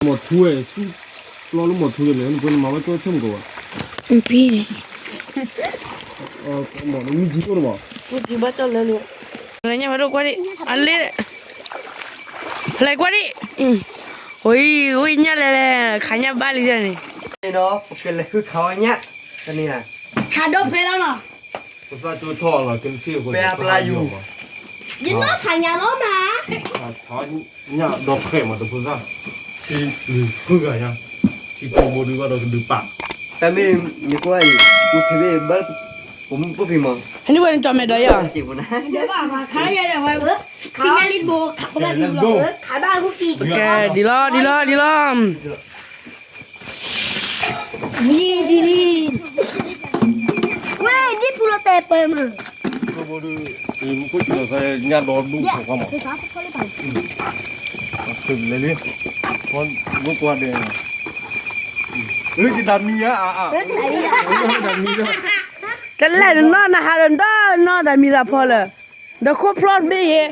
မီၤထူဝဲ ဆူပျီလၢမီၤထူန့ၣ်လဲၣ် နပှဲၤနမၤဝဲကၠီဆၢမုၢ်ကီးဘၣ်. ဖံန့ၣ် မီၤမံကံအိၣ်န့ၣ်မီၤ. မံကံဘၣ်ကၠီလၢန့ၣ် ညၣ်ဖဲဒိၣ်ကွၢ်ဒံး အလ့ ဖဲလဲၣ်ကွၢ်ဒံး ဝံၤ ဝံၤညၣ်လဲၤလဲၤ ခးညၣ်ဘၣ်လံန့ၣ်. ဒီးပကလဲၤဃုခးအီၣ်ညၣ် တနံၤဧါ. ခးဒီဖဲလီၤနီၤ. ပသၣ်ကၠိထီၣ်လီၤ ကနထံၣ်အဃိ ပှဲၤအပျါယူၤ ယနီၢ်ခးညၣ်လီၤမး. ခးညၣ်ဒီဖဲမး တဖိသၣ် ထံလုၢ်ဃုဂၤညါ ထံကျိဘိဒုဘၣ်ဒီးကဒုးပာ် တၢ်မ့ၢ် ယကွၢ်အံၤ ပူၤဖံးဘ့ၣ်ဘၣ် ပမုၢ်ပူၤဖံးမး ဟဲန့ၢ်ဝဲနကၠီမဲာ်ဒီးယၤ ခါညါလံဘိ ခါဘၣ်လံဘိ ခါဘၣ်ဟူကံ ကဲ ဒ်လီၤ ဒ်လီၤ ဒ်လီၤ ဒ်လံ ဒ်လံ ဝဲ ဒ်ပူၤလီၤတဲာ်ပၢၢ်မး ညၣ်ဒီဒူၣ်ဖးကွၢ်မး လဲၤလံ မုၢ်ကွၢ်ဒဲး တဒၣ်မံၤဧါ တလဲၤနနီၢ်နဟးဒီးနီၢ်နီၢ်တၢ်မံၤတၢ်ဖီလၢာ် ဒီးခိၣ်ဖျီၣ်တဘ့ၣ်ယဲ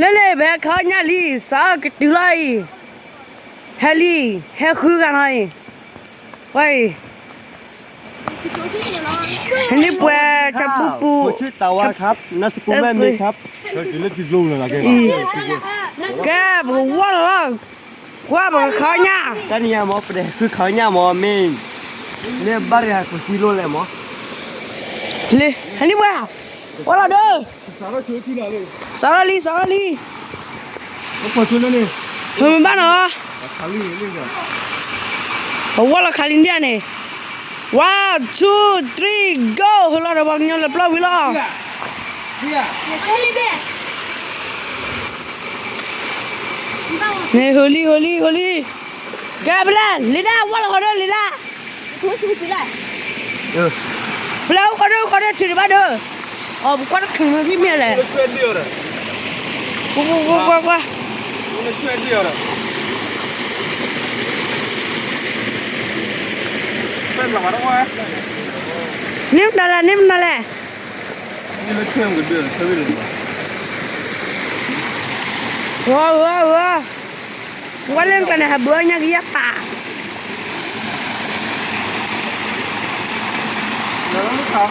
လၢလၢပဟဲခးအီၣ်ညၣ်လံ စးကတုၤလီၤအံၤ ဟဲလံ ဟဲဃုဂၤနီၤအံၤ ဝဲအံၤ ဟဲန့ၢ်ပှဲၤ တၢ်ပူၤပူၤ ผมชื่อตาวาครับ นามสกุลไม่มีครับ ကဲ ပကဝီၢ်လီၤ ကွၢ်ပကခးညၣ် တနံၤညါမ့ၢ် ပဒဲးဃုခးညၣ်မ့ၢ် မ့ၢ်ဘၣ်တဂၤ ကစံလိလဲၣ်မး လံ ဟဲန့ၢ်ပှဲၤ ဝီလီၤဒီး စးထီၣ်လံ စးထီၣ်လံ မ့ၢ်ဘၣ်နီၤ ပဝီလီၤခးလံဒ်န့ၣ် one two three go ဟၢလီၤဒီးပှၤကညီလၢပျီဝံၤလီၤ န့ၣ် ဟၢလံ ဟၢလံ ဟၢလံ ကဲဖဲလဲၣ် လံဒၣ် ဝီလီၤဃီဒီး လံဒၣ် ဖဲလဲၣ် အိၣ်ဃီဒီး အိၣ်ဃီဒီး ထုးတဘၣ်ဒီး အီၤ ပကွၢ်တချုးမ့ၢ်မ့ၢ်လဲၣ် ကွၢ် ကွၢ် ကွၢ် ကွၢ် န့ၣ်မနုၤလဲၣ် န့ၣ်မနုၤလဲၣ် ဝီ ဝီ ဝီ ဝီလၢတၢ်န့ၣ် ဟးဘုးအီၣ်ညၣ်ကယၢ်ပာ်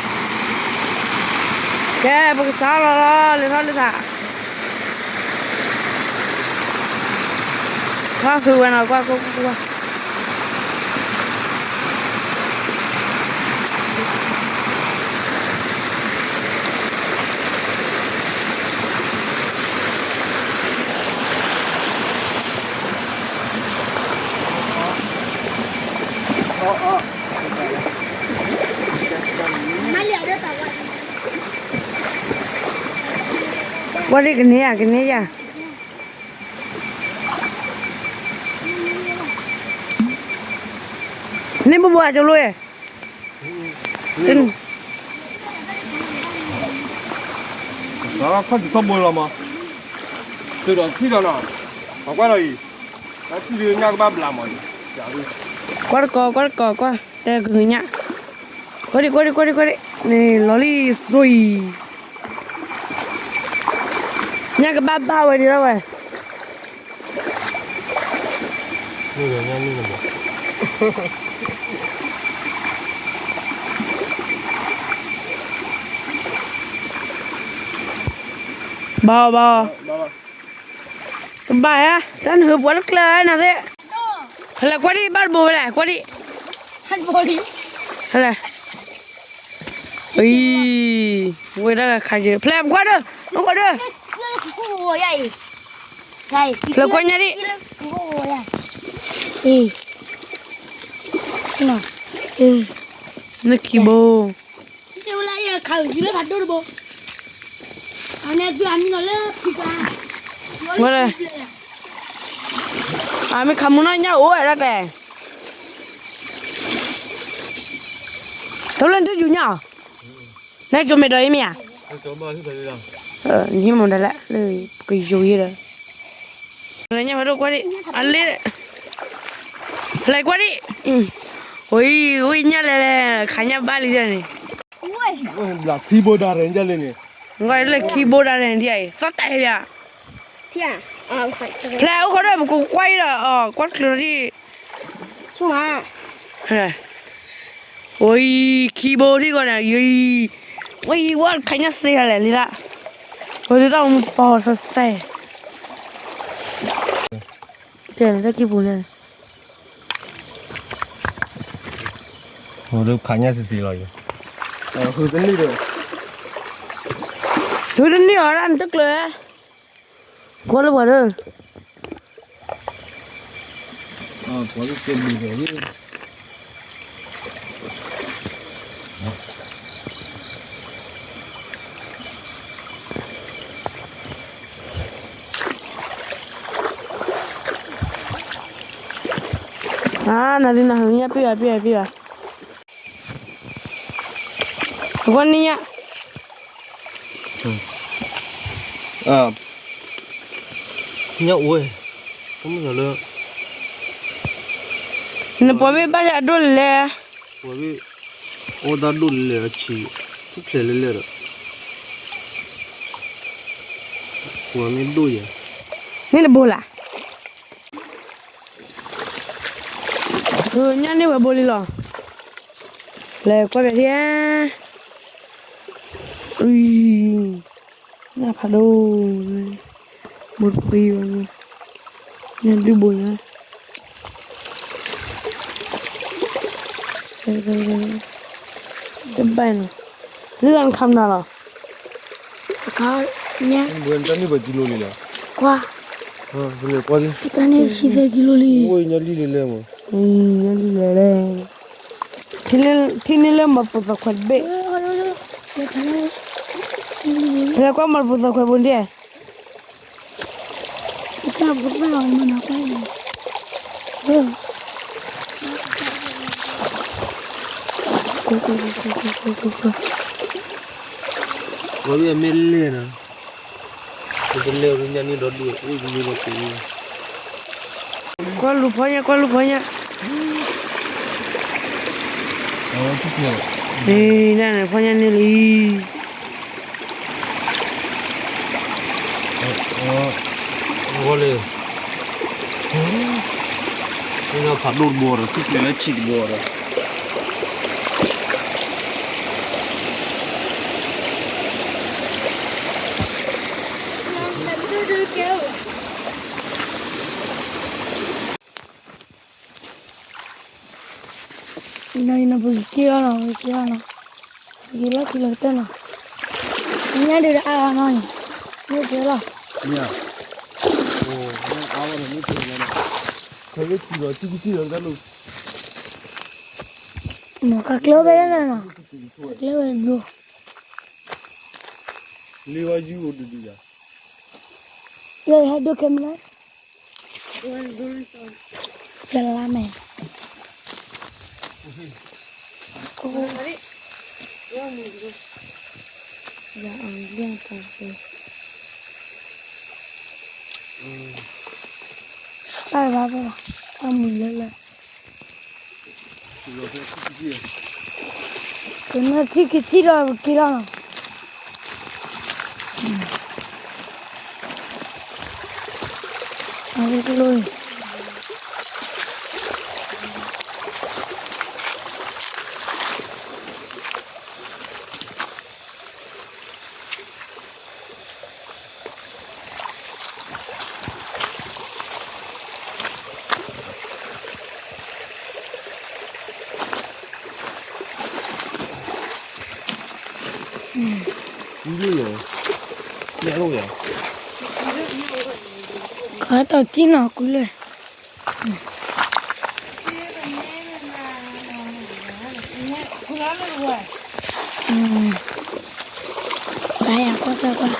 ကဲ ပကစးလီၤလီၤ လဲၤထီၣ်လၢသး ထီၣ်ဃုဝဲနီၤ ကွၢ် ကွၢ် ကွၢ် ကွၢ် ကွၢ်ဒ်ကန့ၢ်ဧါ ကန့ၢ်ယၤ န့ၣ်ဘိဘိအကလိၣ် ခီၣ်ထံးထီၣ်ဘိလီၤမး, သုးဒီးထံၣ်ဒီးနီၤ, ပကွၢ်လီၤအံၤ, ထံၣ်ဒုးညၣ်ကဘၣ်ဘျးမးအံၤ, ကွၢ်တကိး ကွၢ်တကိး ကွၢ် တဲကဟုညၣ်, ကွၢ်ဒံး ကွၢ်ဒံး ကွၢ်ဒံး ကွၢ်ဒံး, န့ၣ်လီၤလံ စိအံၤ, ညၣ်ကဘၣ်ဘၣ်ဝဲဒံးလီၤဝဲ ဘၣ်ဘၣ်, ကဘၣ်ဧါ, တၢ်နဟၢပှၤလၢကျဲဧါနၤသ့ၣ်, ဟဲလဲၣ် ကွၢ်ဒံး ဘၣ်တဘိဝဲလဲၣ် ကွၢ်ဒံး, ဟဲလဲၣ်, အံၤ, ဝဲဒၣ်ခါယဲၢ် ဖျဲၣ်ပကွၢ်ဒီး နကွၢ်ဒီး ဖျဲၣ်ကွၢ်ညါဒံး, နခံဘိ, ဝဲလဲၣ်, အမ့ၢ်ခးမူနီၢ်ညၣ်အိၣ်ဝဲဒၣ်တဲ, တလၢနတယူၤညၣ်, နကၠိမဲာ်ဒီးအံၤမ့ၢ်ဧါ, နဟံးမူဒါလၢ လၢကယိၤယဲဒီး, ညၣ်ဖးဒိၣ်ကွၢ်ဒံး, အလ့, လဲၤကွၢ်ဒံး, ဝံၤ ဝံၤညၣ်လဲၤလဲၤ ခးညၣ်ဘၣ်လံန့ၣ်, ဘျးထံဘိဒၣ်ရဲၣ်ညၣ်လဲၤန့ၣ်, လၢခံဘိဒၣ်လဲၣ်ဒ်အံၤ သီတၢ်ဟဲယၤ, ဖျဲၣ်အိၣ်ခီဒီး ပကကွၢ်အံၤဒီး ကွၢ်တချုးလီၤဒ်, အိၣ်အံၤ ခံဘိဒ်ဂီၢ်န့ၣ် အံၤ, အိၣ်အံၤ ဝဲခါညါစ့ၢ်ကီးလဲၣ်လံလၢ, ဝဲဒုးတၢ်မူပီၢ်စဲစဲ, တဲလၢတၢ်ကံၢ်ပူၤန့ၣ် ဝဲဒုးခါညါစ့ၢ်စ့ၢ်လီၤ, ဝဲတန့ၢ်အီၤဒၣ်နတကျၢၤ, ကွၢ်လၢပှၤဒီး နၤဒုးနၤဟူညါပ့ၢ်ဘၣ်ပ့ၢ်ဘၣ်ပ့ၢ်ဘၣ်, အဝဲန့ၣ်ညါ, ညါအိၣ်ဝဲ, လၢ နပှၤမ့ၢ်ဘၣ်ယၤအဒိၣ်လဲၣ်လဲၣ်, ပှၤမ့ၢ်အီၣ်တၢ်ဒိၣ်လဲၣ်လဲၣ်အဆံး, ထူၣ်ဖျဲးလဲၣ်လဲၣ်ဒီး, ပှၤမ့ၢ်ဒိၣ်ယၤ, မ့ၢ်တဘိလၢ်, ညၣ်န့ၢ်ဝဲဘိလံလီၤ, လဲၤကွၢ်ပၠးထံဧါ, ညၣ်ဖးဒိၣ်, ဘိတဖှံဘၣ်, ညၣ်ဒုၣ်ဘိညါ, တဘၣ်နီၤ, လုၢ်အီၣ်နခါမနုၤလီၤ, အခါ, ညၣ်, ဘၣ်တၢ်န့ၢ်ပှၤကံလိလံလဲၣ်, ကွၢ်, တၢ်န့ၢ်ဆံသၢကံလိလံ, အိၣ်ညၣ်လံလဲၣ်လဲၣ်မး, ညၣ်လံလဲၣ်လဲၣ်, ထံၣ်န့ၢ်လၢမၤပူၤသီခွဲးတဘ့ၣ်, လဲၤကွၢ်မၤပူၤသီခွဲးပူၤဒဲး ဝဲမ့ၢ်လဲၣ်နီၤ, ပကလဲၤဝဲညါန့ၣ်ဒီးဒိၣ်အိၣ်ကမ့ၢ်ဒီးပူၤ, ကွၢ်လူၤဖီညါ ကွၢ်လူၤဖီညါ, နဖီညါန့ၣ်လံ ဂီၤလံ, မ့ၢ်ဖးဒိၣ်တဘိဒီး ထူၣ်ဖျဲးလၢဆံးတဘိဒီး, အံၤနီၤ အံၤနီၤ ပကက့ၤလီၤနီၤ ပကက့ၤလီၤနီၤ, ပက့ၤလီၤခံလီၤကတၢၢ်နီၤ, ညၣ်ဒုးတအါဂၤနီၤ, မ့ၢ်က့ၤလီၤ, မ့ၢ်ကကျဲဝဲဒၣ်နီၤ, ကျဲဝဲဒၣ်, လၢဟဲဒိၣ်ခဲမလဲၣ်, ကလါမဲာ်, တၢ်ဘၣ်ဘၣ်, တၢ်မုာ်လၢလၢ, ကနၢ်ထံၣ်ကထံၣ်ဒီးပက့ၤလီၤနီၤ. အဝဲကလိၣ်န့ၣ် အတီၢ်ကံၣ်နီၤကူလၢ တၢ်ယၤကွၢ်စၢ်ကွၢ်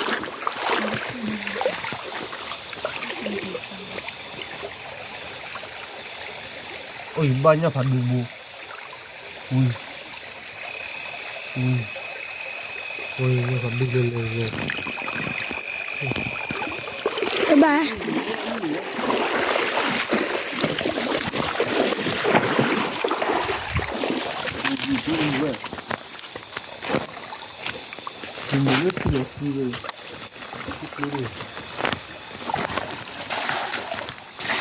အိၣ်ယဘၣ်ညၣ်ဖးဒိၣ်ဘိ, ဝံၤ, ဝံၤ, ဝံၤညၣ်ဖးဒိၣ်လဲၣ်လဲၣ်လဲၣ်, ဘၣ် ဝဲ ယမ့ၢ်လၢထံလီၤသံဝဲ, ထံကျိန့ၣ်,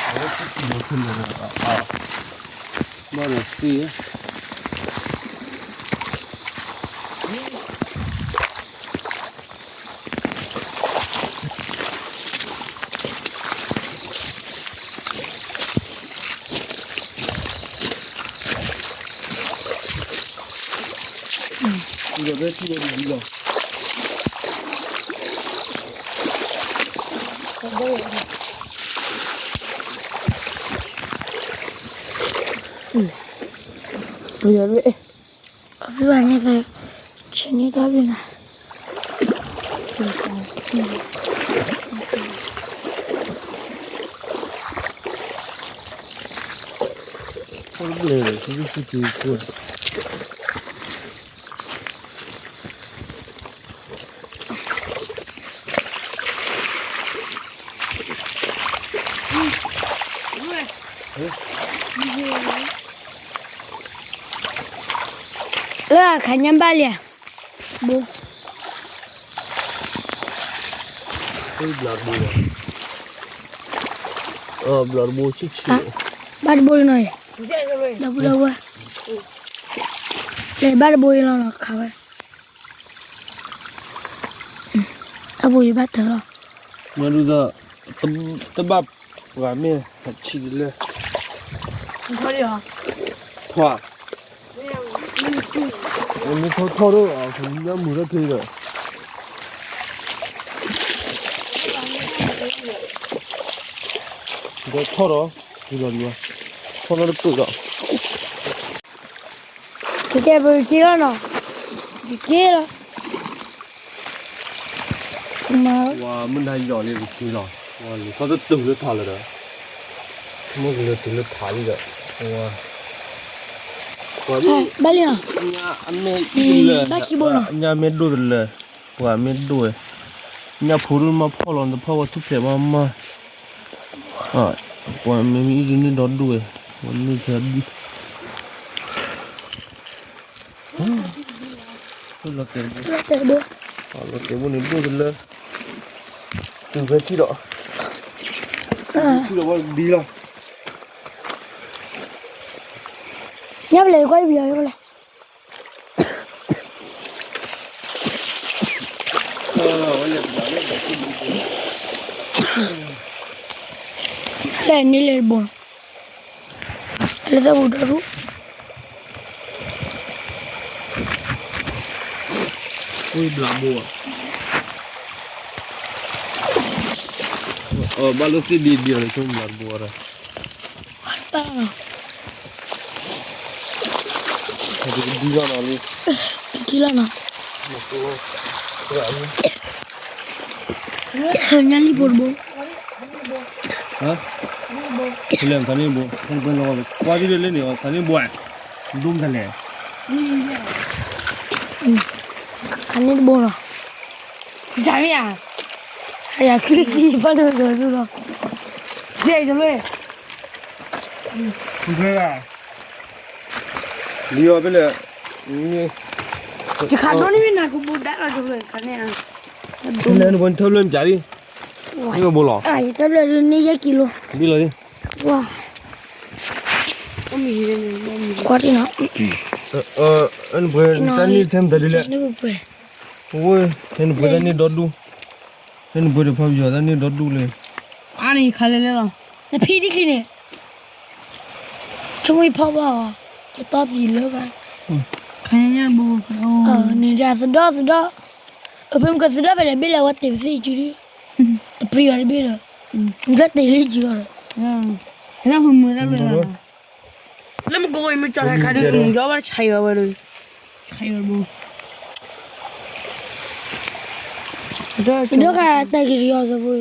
အဝဲထံလီၤသံန့ၣ်, ဘၣ်ဒီးသံ, ဒီးဖဲထံလီၤတဒံလီၤ. အဖံဘၣ်န့ၣ်, ဆ့ၣ်န့ၣ်တၢ်ဘျုးနၤ, ဘျုး, လၢအခါညါဘၣ်လံဧါ, ဘိ, ဘျီတဘိ, ဘျီတဘိဆံးဆံး, ဘၣ်တဘိလီၤနီၤ, ဒီပုၢ်ဒီဝဲၢ်, လဲၤဘၣ်တဘိအံၤလီၤနီၤ ခးဝဲ, အဘိအံၤဘၣ်တၢ်လီၤ, မဒုးဒီး, တဘၣ်ပှၤမ့ၢ်ဆံးတလၢ, ထွါ, မ့ၢ်ထီၣ်ထီၣ်ဒီး ညၣ်မုာ်ထီၣ်ဖဲဒီး, ဒီးထီၣ်ဒီး, ထီၣ်ဒီးတပၢၢ်ဒီး, ကကဲပက့ၤလီၤနီၤ, ကက့ၤလီၤ, မ့ၢ်နယီၤလံကက့ၤလီၤ, လံာ်စီဆှံတတုၤလၢထးလၢာ်ဒီး, မ့ၢ်ကလၢာ်တုၤလၢထးလံဒီး, ဘၣ်လံနီၤ, ဘၣ်ခံဘိနီၤ, ညၣ်မ့ၢ်ဒိၣ်တလၢာ်, ပှၤမ့ၢ်ဒိၣ်ဝဲ, ညၣ်ဖိဒိၣ်မးဖီၣ်လီၤ နတဖီၣ်ဝဲထူၣ်ဖျဲးမးမး, ပှၤမ့ၢ်မ့ၢ်အံၤဒုးန့ၢ်ဒီဒိၣ်ဝဲ, ပှၤန့ၢ်ထဲဒုး, လီၤတဲာ်တဘိ, လီၤတဲာ်တဘိန့ၣ်ဒိၣ်တလၢ, တုၤဖဲထံၣ်ဒီး, ထံၣ်ဒီးဝဲဒ်လီၤ, ညၣ်ဖျဲးကွၢ်တဘျီလၢ, လဲၤန့ၢ်လဲၤတဘိ, လၢသၢပူၤဒီဒူၣ်, ဝံၤဘျးဘိ, ဘၣ်လၢသ့ၣ်ဒံးဒံးအီၤလၢဆိဘျးတဘိဒီး, ဒ်လီၤနီၤလံ, ဒ်လီၤနီၤ, ညၣ်လံၣ်ဘိတဘိ, လဲၤခါန့ၣ်တဘိ, ကွၢ်ဒ်လဲၣ်န့ၣ် ခါန့ၣ်တဘိ, ဒိၣ်မတၤလဲၣ်, ခါန့ၣ်တဘိနီၤ, ယၤမ့ၢ်ဧါ, ယၤချံသံဘၣ်ဒီးဒီးလီၤ, ယဲၢ်တလွဲၢ်, လံအီၤဖဲလဲၣ်, ယခးဒိၣ်န့ၣ်မ့ၢ်နၤကဘိဒၣ်လီၤတလွဲၢ်ခါန့ၣ်, လဲၤနဘိနထၢဖျၢၣ်မပျးလံ, မ့ၢ်ကဘိလီၤ, ယထၢဖျၢၣ်ဒုးန့ၢ်ယဲၢ်ကံလိ, ဘံလီၤလံ, ဝါ, ကွၢ်တ့ၢ်နီၤ, နဘိတၢ်န့ၢ်ထဲမတၤဒ်လဲၣ်, ဝဲ, ထဲနဘိတၢ်န့ၢ်ဒီဒူၣ်, ထဲနဘိတဖီပယီၤတၢ်န့ၢ်ဒီဒူၣ်လံ, အါန့ၣ်ယခးလဲၤလဲၤလီၤ, နဖံဒ်ခံန့ၣ်, ဆိကမိၣ်ဖီၣ်ဘၣ်အီၤ, ယတီၢ်သံလၢဘၣ်, ခါညါညါတဘိ, န့ၣ်ဒၣ်သဒီၣ်သဒီၣ်, အဖဲမ့ၢ်ကသဒီၣ်ဖဲလဲၣ်ဘ့ၣ်လဲၣ်ဝဲတ့ၢ်ပသ့ၣ်စုဒု, တပျံၤဘၣ်တဘ့ၣ်ဒီး, နဘျီတ့ၢ်လံစုအီၤဒီး, လၢမကိးဝဲမ့ၢ်ကၠီၤတၢ်ခါဒုး ယီဘၣ်တဆါအံၤဝဲဒီး, သဒီၣ်ဂၤတၢ်က့ၤတယီၤသဘိ,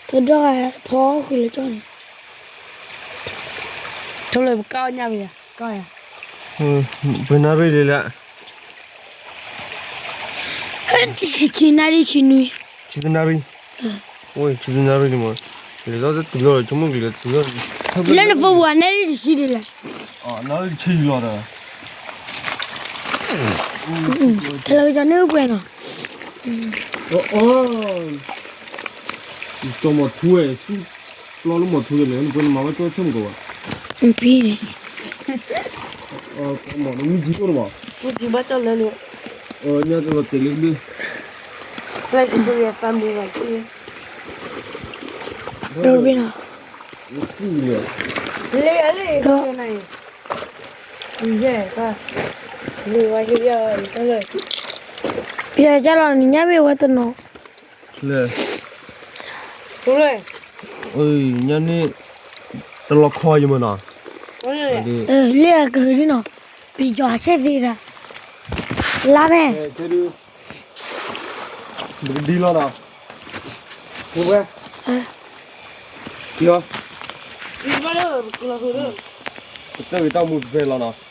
သဒီၣ်ဂၤဖီဃုာ်လၢကၠီန့ၣ်, ထီလၢပကၢ်အီၣ်ညၣ်ပယၤ, ပနၣ်ရံၣ်လံလၢ ဆံနၣ်ရံၣ်ဆံနွံ, ဆံနၣ်ရံၣ်, ဝဲဆံနၣ်ရံၣ်န့ၣ်မး, လဲၤလီၤတတုၤလီၤ ဆိကမိၣ်ကလဲၤတုၤလီၤ, လၢနဖိပှၤနၣ်ရံၣ်တဆံဒ်လဲၣ်, နၣ်ရံၣ်တဆံလီၤဒီး, ဟဲလီၤကစၢ်န့ၣ်ပှဲၤနီၤ, အီၣ်, ကၠီမီၤထူဝဲ, ဆူပျီလၢမီၤထူဝဲလဲၣ်, နပှဲၤနမၤဝဲကၠီဆၢမုၢ်ကီးဘၣ်, ဖံန့ၣ်, မုၢ်ကၠီအိၣ်တမး, မုၢ်ကၠီဘၣ်ကၠီလၢလၢ, ညါတလီၤတဲာ်လၢဘျုး, ဒီးဘ့ၣ်နီၤ, ဒီး ပယီၤကၢ်လီၤနံၤညါမ့ၢ်ဝဲတနီၤ, လၢ, ညါန့ၣ်, တလီၤခီယမ့ၢ်နီၤ, လၢအကဟုးဒ်နီၤ, ပယီၤဆဲးသ့ဒီး, လါမဲာ် ပကဒံလီၤနီၤ, ဝဲ, ယီၤ, ပတၢၢ်ဝံၤတၢ်မူဖဲလီၤနီၤ,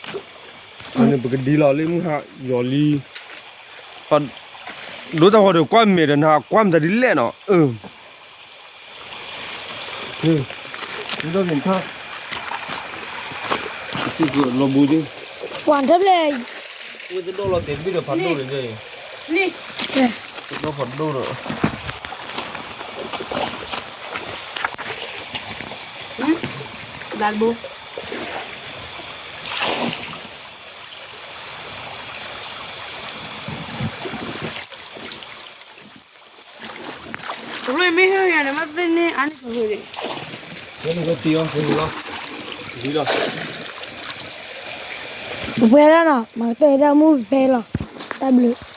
န့ၣ် ပကဒံလီၤလၢမုၢ်ဟါယီၤလံ, ဒိတၢ်ဃီဒီးကွၢ်မဲာ်ဒီးနၤကွၢ်မတၤဒ်လဲၣ်နီၤ, အၢ လီၤဘိ, ပှၤထၢဖျဲၣ်, ဝဲတဒိၣ်လီၤတဲာ်ဘံၣ်ဒီးဖးဒိၣ်န့ၣ်, တဒိၣ်ဖးဒိၣ်ဒီး, ဘျါဘိ မ့ၢ်ဟဲယၤန့ၣ် မ့ၢ်သ့န့ၢ်အါန့ၢ်ကဟူးန့ၣ်, လီၤ, လီၤ, ပှဲၤလီၤနီၤ, မၤကတၢၢ်တၢ်မူဖဲလီၤ, တၢ်ဘျုး